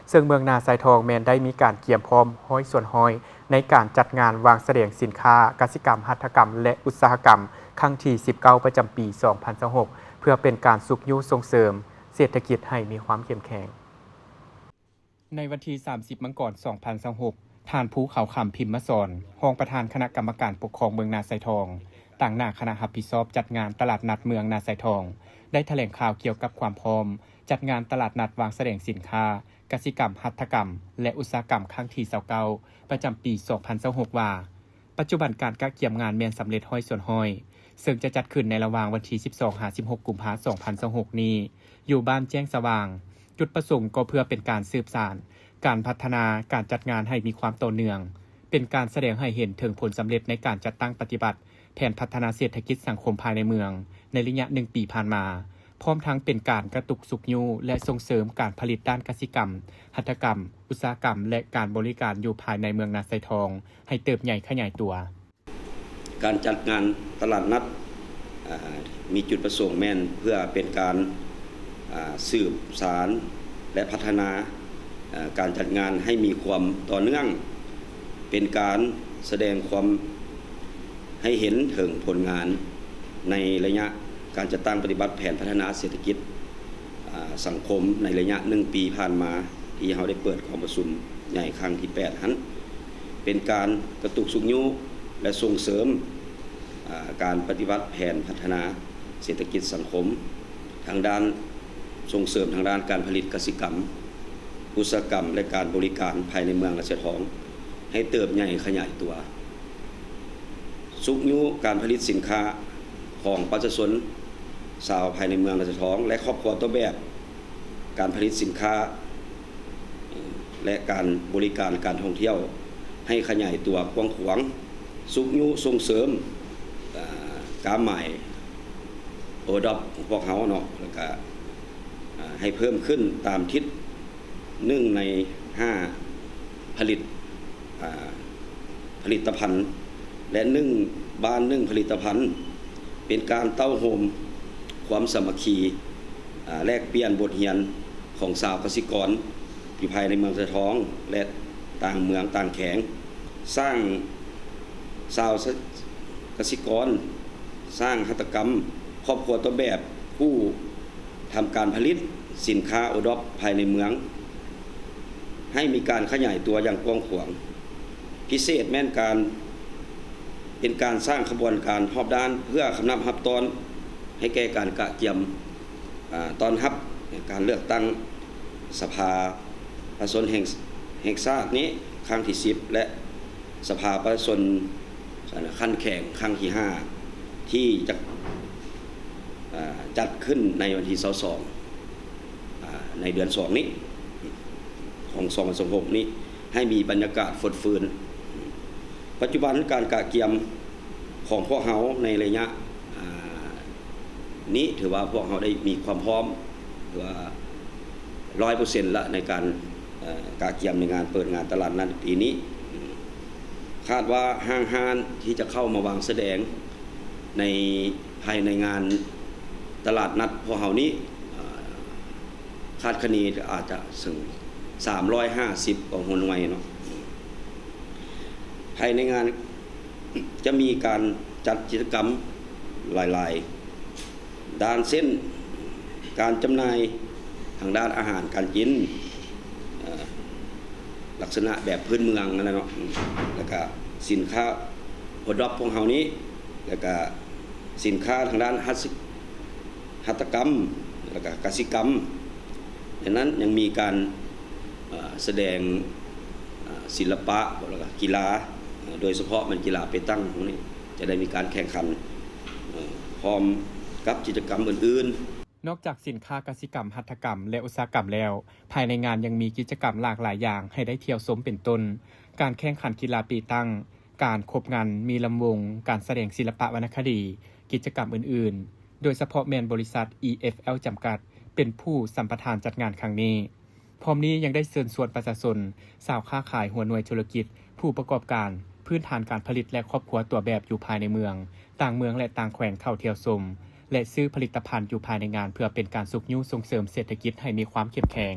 ເຊິ່ງເມືອງນາຊາຍທອງແມ່ນໄດ້ມີການກຽມພ້ອມຮ້ອຍສ່ວນຮ້ອຍ ໃນການຈັດງານວາງສະແດງສິນຄ້າກະສິກຳ, ຫັດຖະກຳ ແລະ ອຸດສາຫະກຳ ຄັ້ງທີສິບເກົ້າ ປະຈຳປີສອງພັນຊາວຫົກ ເພື່ອເປັນການຊຸກຍູ້ສົ່ງເສີມເສດຖະກິດໃຫ້ມີຄວາມເຂັ້ມແຂງ. ໃນວັນທີສາມສິບ ມັງກອນ ສອງພັນຊາວຫົກ, ທ່ານ ພູເຂົາຄຳ ພິມມະສອນ ຮອງປະທານຄະນະກຳມະການປົກຄອງເມືອງນາຊາຍທອງ, ຕາງໜ້າຄະນະຮັບຜິດຊອບຈັດງານຕະຫຼາດນັດເມືອງນາຊາຍທອງ ໄດ້ຖະແຫຼງຂ່າວກ່ຽວກັບຄວາມພ້ອມຈັດງານຕະຫຼາດນັດວາງສະແດງສິນຄ້າກະສິກຳ, ຫັດຖະກຳ ແລະ ອຸດສາຫະກຳ ຄັ້ງທີຊາວເກົ້າ ປະຈຳປີສອງພັນຊາວຫົກ ວ່າ ປັດຈຸບັນການກະກຽມງານແມ່ນສຳເລັດຮ້ອຍສ່ວນຮ້ອຍ ເຊິ່ງຈະຈັດຂຶ້ນໃນລະຫວ່າງວັນທີສິບສອງ ຫາ ສິບຫົກ ກຸມພາ ສອງພັນຊາວຫົກ ນີ້ ຢູ່ບ້ານແຈ້ງສະຫວ່າງ. ຈຸດປະສົງກໍເພື່ອເປັນການສືບສານການພັດທະນາການຈັດງານໃຫ້ມີຄວາມຕໍ່ເນື່ອງ, ເປັນການສະແດງໃຫ້ເຫັນເຖິງຜົນສຳເລັດໃນການຈັດຕັ້ງປະຕິບັດແຜນພັດທະນາເສດຖະກິດສັງຄົມພາຍໃນເມືອງໃນໄລຍະໜຶ່ງປີຜ່ານມາ, ພ້ອມທັງເປັນການກະຕຸກຊຸກຍູ້ ແລະ ສົ່ງເສີມການຜະລິດດ້ານກະສິກຳ, ຫັດຖະກຳ, ອຸດສາຫະກຳ ແລະ ການບໍລິການຢູ່ພາຍໃນເມືອງນາຊາຍທອງໃຫ້ເຕີບໃຫຍ່ຂະຫຍາຍຕົວ. ການຈັດງານຕະຫຼາດນັດ ອາ ມີຈຸດປະສົງແມ່ນເພື່ອເປັນການ ອາ ສືບສານ ແລະ ພັດທະນາ ອາ ການຈັດງານໃຫ້ມີຄວາມຕໍ່ເນື່ອງ, ເປັນການສະແດງຄວາມ ໃຫ້ເຫັນເຖິງຜົນງານໃນໄລຍະການຈັດຕັ້ງປະຕິບັດແຜນພັດທະນາເສດຖະກິດ ອາ ສັງຄົມໃນໄລຍະໜຶ່ງປີຜ່ານມາ ທີ່ເຮົາໄດ້ເປີດກອງປະຊຸມໃຫຍ່ຄັ້ງທີແປດຫັ້ນ ເປັນການກະຕຸກຊຸກຍູ້ ແລະ ສົ່ງເສີມ ອາ ການປະຕິບັດແຜນພັດທະນາເສດຖະກິດສັງຄົມ ທາງດ້ານ ສົ່ງເສີມທາງດ້ານການຜະລິດກະສິກຳ, ອຸດສາຫະກຳ ແລະ ການບໍລິການພາຍໃນເມືອງນາຊາຍທອງ ໃຫ້ເຕີບໃຫຍ່ຂະຫຍາຍຕົວ. ຊຸກຍູ້ການຜະລິດສິນຄ້າຂອງປະຊາຊົນຊາວພາຍໃນເມືອງນາຊາຍທອງ ແລະ ຄອບຄົວຕົ້ນແບບ, ການຜະລິດສິນຄ້າ ແລະ ການບໍລິການການທ່ອງທ່ຽວໃຫ້ຂະຫຍາຍຕົວກວ້າງຂວາງ, ຊຸກຍູ້ສົ່ງເສີມ ອາ ກາໝາຍໂອດອບຂອງພວກເຮົາເນາະ ແລ້ວກະ ອາ ໃຫ້ເພີ່ມຂຶ້ນຕາມທິດ ໜຶ່ງໃນຫ້າຜະລິດ ອາ ຜະລິດຕະພັນ ແລະ ໜຶ່ງບ້ານໜຶ່ງຜະລິດຕະພັນ ເປັນການເຕົ້າໂຮມຄວາມສາມັກຄີ ອາ ແລກປ່ຽນບົດຮຽນຂອງຊາວກະສິກອນຢູ່ພາຍໃນເມືອງນາຊາຍທອງ ແລະ ຕ່າງເມືອງຕ່າງແຂວງ, ສ້າງຊາວກະສິກອນ, ສ້າງຫັດຖະກຳ, ຄອບຄົວຕົ້ນແບບ, ຜູ້ ທຳການຜະລິດສິນຄ້າໂອດອບພາຍໃນເມືອງ ໃຫ້ມີການຂະຫຍາຍຕົວຢ່າງກວ້າງຂວາງ, ພິເສດແມ່ນການ ເປັນການສ້າງຂະບວນການຮອບດ້ານເພື່ອຄຳນັບຮັບຕ້ອນໃຫ້ແກ່ການກະກຽມ ອາ ຕ້ອນຮັບການເລືອກຕັ້ງສະພາປະຊາຊົນແຫ່ງ ແຫ່ງຊາດນີ້ຄັ້ງທີສິບ ແລະ ສະພາປະຊາຊົນ ຂັ້ນແຂວງຄັ້ງທີຫ້າ ທີ່ຈະ ອາ ຈັດຂຶ້ນໃນວັນທີຊາວສອງ ອາ ໃນເດືອນສອງນີ້ ຂອງສອງພັນຊາວຫົກນີ້ ໃຫ້ມີບັນຍາກາດຟົດຟື້ນ. ປັດຈຸບັນການກະກຽມຂອງພວກເຮົາໃນໄລຍະ ອາ ນີ້ ຖືວ່າພວກເຮົາໄດ້ມີຄວາມພ້ອມ ຖືວ່າຮ້ອຍເປີເຊັນລະ ໃນການ ເອີ ກະກຽມໃນງານເປີດງານຕະຫຼາດນັດປີນີ້. ຄາດວ່າຫ້າງຮ້ານທີ່ຈະເຂົ້າມາວາງສະແດງໃນ ພາຍໃນງານຕະຫຼາດນັດພວກເຮົານີ້ ເອີ ຄາດຄະເນອາດຈະເຖິງສາມຮ້ອຍຫ້າສິບກວ່າຫົວໜ່ວຍເນາະ. ພາຍໃນງານຈະມີການຈັດກິດຈະກຳຫຼາຍໆ ດ້ານເຊັ່ນ ການຈຳໜ່າຍທາງດ້ານອາຫານການກິນ ເອີ ລັກສະນະແບບພື້ນເມືອງຫັ້ນແຫຼະເນາະ ແລ້ວກະສິນຄ້າໂອດອບຂອງເຮົານີ້ ແລ້ວກະສິນຄ້າທາງດ້ານຫັດ ຫັດຖະກຳ ແລ້ວກະກະສິກຳ. ໃນນັ້ນຍັງມີການ ເອີ ສະແດງ ເອີ ສິລະປະ ແລ້ວກະກິລາ ເອີ ໂດຍສະເພາະແມ່ນກິລາເປຕັງນີ້ ຈະໄດ້ມີການແຂ່ງຂັນ ເອີ ພ້ອມກັບກິດຈະກຳອື່ນໆ. ນອກຈາກສິນຄ້າກະສິກຳ, ຫັດຖະກຳ ແລະ ອຸດສາຫະກຳແລ້ວ, ພາຍໃນງານຍັງມີກິດຈະກຳຫຼາກຫຼາຍຢ່າງໃຫ້ໄດ້ທ່ຽວຊົມ ເປັນຕົ້ນ ການແຂ່ງຂັນກິລາເປຕັງ, ການຄົບງັນ, ມີລຳວົງ, ການສະແດງສິລະປະວັນນະຄະດີ, ກິດຈະກຳອື່ນໆ ໂດຍສະເພາະແມ່ນບໍລິສັດ ອີ ເອັຟ ແອລ ຈຳກັດ ເປັນຜູ້ສຳປະທານຈັດງານຄັ້ງນີ້. ພ້ອມນີ້ຍັງໄດ້ເຊີນຊວນປະຊາຊົນ, ຊາວຄ້າຂາຍ, ຫົວໜ່ວຍທຸລະກິດ, ຜູ້ປະກອບການ, ພື້ນຖານການຜະລິດ ແລະ ຄອບຄົວຕົວແບບຢູ່ພາຍໃນເມືອງ, ຕ່າງເມືອງ ແລະ ຕ່າງແຂວງເຂົ້າທ່ຽວຊົມ ແລະ ຊື້ຜະລິດຕະພັນຢູ່ພາຍໃນງານ ເພື່ອເປັນການຊຸກຍູ້ສົ່ງເສີມເສດຖະກິດໃຫ້ມີຄວາມເຂັ້ມແຂງ.